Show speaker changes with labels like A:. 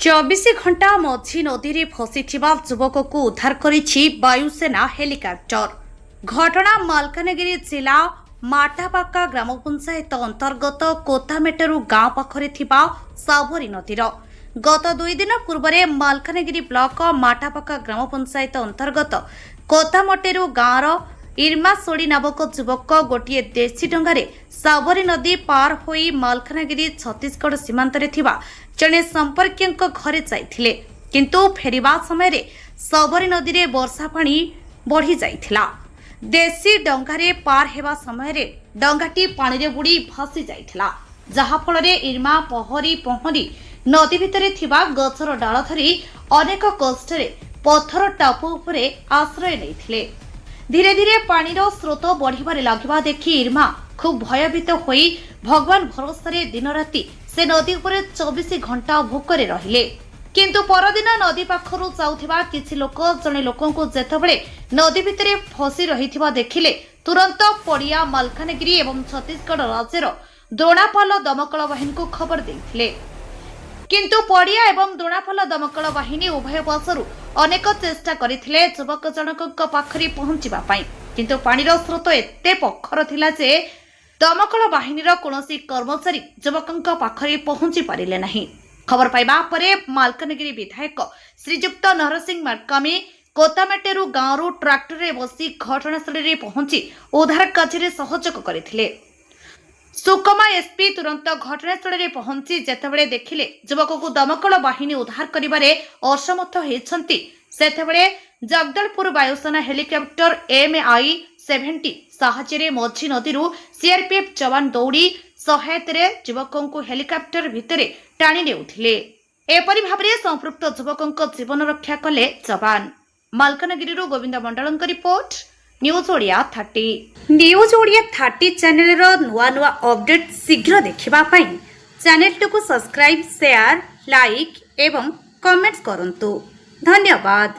A: 24 ଘଣ୍ଟା ମଝି ନଦୀରେ ଫସିଥିବା ଯୁବକକୁ ଉଦ୍ଧାର କରିଛି ବାୟୁସେନା ହେଲିକପ୍ଟର। ଘଟଣା ମାଲକାନଗିରି ଜିଲ୍ଲା ମାଟାପାକା ଗ୍ରାମ ପଞ୍ଚାୟତ ଅନ୍ତର୍ଗତ କୋତାମେଟରୁ ଗାଁ ପାଖରେ ଥିବା ସାବରୀ ନଦୀର। ଗତ 2 ଦିନ ପୂର୍ବରେ ମାଲକାନଗିରି ବ୍ଲକ ମାଟାପାକା ଗ୍ରାମ ପଞ୍ଚାୟତ ଅନ୍ତର୍ଗତ କୋତାମଟେରୁ ଗାଁର ଇର୍ମା ସୋଡ଼ି ନାମକ ଯୁବକ ଗୋଟିଏ ଦେଶୀ ଡଙ୍ଗାରେ ସାବରୀ ନଦୀ ପାର ହୋଇ ମାଲକାନଗିରି ଛତିଶଗଡ଼ ସୀମାନ୍ତରେ ଥିବା ଜଣେ ସମ୍ପର୍କୀୟଙ୍କ ଘରେ ଯାଇଥିଲେ। କିନ୍ତୁ ଫେରିବା ସମୟରେ ସାବରୀ ନଦୀରେ ବର୍ଷା ପାଣି ବଢ଼ି ଯାଇଥିଲା। ଦେଶୀ ଡଙ୍ଗାରେ ପାର ହେବା ସମୟରେ ଡଙ୍ଗାଟି ପାଣିରେ ବୁଡ଼ି ଭାସି ଯାଇଥିଲା, ଯାହାଫଳରେ ଇର୍ମା ପହଁରି ପହଁରି ନଦୀ ଭିତରେ ଥିବା ଗଛର ଡାଳ ଧରି ଅନେକ କଷ୍ଟରେ ପଥର ଟାପୁ ଉପରେ ଆଶ୍ରୟ ନେଇଥିଲେ। ଧୀରେ ଧୀରେ ପାଣିର ସ୍ରୋତ ବଢ଼ିବାରେ ଲାଗିବା ଦେଖି ଇର୍ମା ଖୁବ୍ ଭୟଭୀତ ହୋଇ ଭଗବାନ ଭରସାରେ ଦିନରାତି ସେ ନଦୀ ଉପରେ 24 ଘଣ୍ଟା ଭୋକରେ ରହିଲେ। କିନ୍ତୁ ପରଦିନ ନଦୀ ପାଖରୁ ଯାଉଥିବା କିଛି ଲୋକ ଜଣେ ଲୋକଙ୍କୁ ଯେତେବେଳେ ନଦୀ ଭିତରେ ଫସି ରହିଥିବା ଦେଖିଲେ, ତୁରନ୍ତ ପଡ଼ିଆ, ମାଲକାନଗିରି ଏବଂ ଛତିଶଗଡ଼ ରାଜ୍ୟର ଦ୍ରୋଣାପାଲ ଦମକଳ ବାହିନୀକୁ ଖବର ଦେଇଥିଲେ। କିନ୍ତୁ ପଡ଼ିଆ ଏବଂ ଦ୍ରୋଣାପାଲ ଦମକଳ ବାହିନୀ ଉଭୟ ପାଶରୁ ଅନେକ ଚେଷ୍ଟା କରିଥିଲେ ଯୁବକ ଜଣକଙ୍କ ପାଖରେ ପହଞ୍ଚିବା ପାଇଁ। କିନ୍ତୁ ପାଣିର ସ୍ରୋତ ଏତେ ପ୍ରଖର ଥିଲା ଯେ ଦମକଳ ବାହିନୀର କୌଣସି କର୍ମଚାରୀ ଯୁବକଙ୍କ ପାଖରେ ପହଞ୍ଚି ପାରିଲେ ନାହିଁ। ଖବର ପାଇବା ପରେ ମାଲକାନଗିରି ବିଧାୟକ ଶ୍ରୀଯୁକ୍ତ ନରସିଂହ ମାର୍କାମୀ କୋତାମେଟେରୁ ଗାଁରୁ ଟ୍ରାକ୍ଟରରେ ବସି ଘଟଣାସ୍ଥଳରେ ପହଞ୍ଚି ଉଦ୍ଧାର କାର୍ଯ୍ୟରେ ସହଯୋଗ କରିଥିଲେ। ସୁକମା ଏସ୍ପି ତୁରନ୍ତ ଘଟଣାସ୍ଥଳରେ ପହଞ୍ଚି ଯେତେବେଳେ ଦେଖିଲେ ଯୁବକକୁ ଦମକଳ ବାହିନୀ ଉଦ୍ଧାର କରିବାରେ ଅସମର୍ଥ ହୋଇଛନ୍ତି, ସେତେବେଳେ ଜଗଦଳପୁର ବାୟୁସେନା ହେଲିକପ୍ଟର MI-70 ସାହାଯ୍ୟରେ ମଝି ନଦୀରୁ ସିଆର୍ପିଏଫ୍ ଯବାନ ଦଉଡ଼ି ସହାୟତାରେ ଯୁବକଙ୍କୁ ହେଲିକପ୍ଟର ଭିତରେ ଟାଣି ନେଉଥିଲେ। ଏପରି ଭାବରେ ସମ୍ପୃକ୍ତ ଯୁବକଙ୍କ ଜୀବନ ରକ୍ଷା କଲେ ଯବାନ। ମାଲକାନଗିରିରୁ ଗୋବିନ୍ଦ ମଣ୍ଡଳଙ୍କ report, news Odia 30। News Odia 30 ଚ୍ୟାନେଲର ନୂଆ ନୂଆ ଅପଡେଟ୍ ଶୀଘ୍ର ଦେଖିବା ପାଇଁ ଚ୍ୟାନେଲଟିକୁ ସବସ୍କ୍ରାଇବ୍, ସେୟାର, ଲାଇକ୍ ଏବଂ କମେଣ୍ଟ କରନ୍ତୁ। ଧନ୍ୟବାଦ।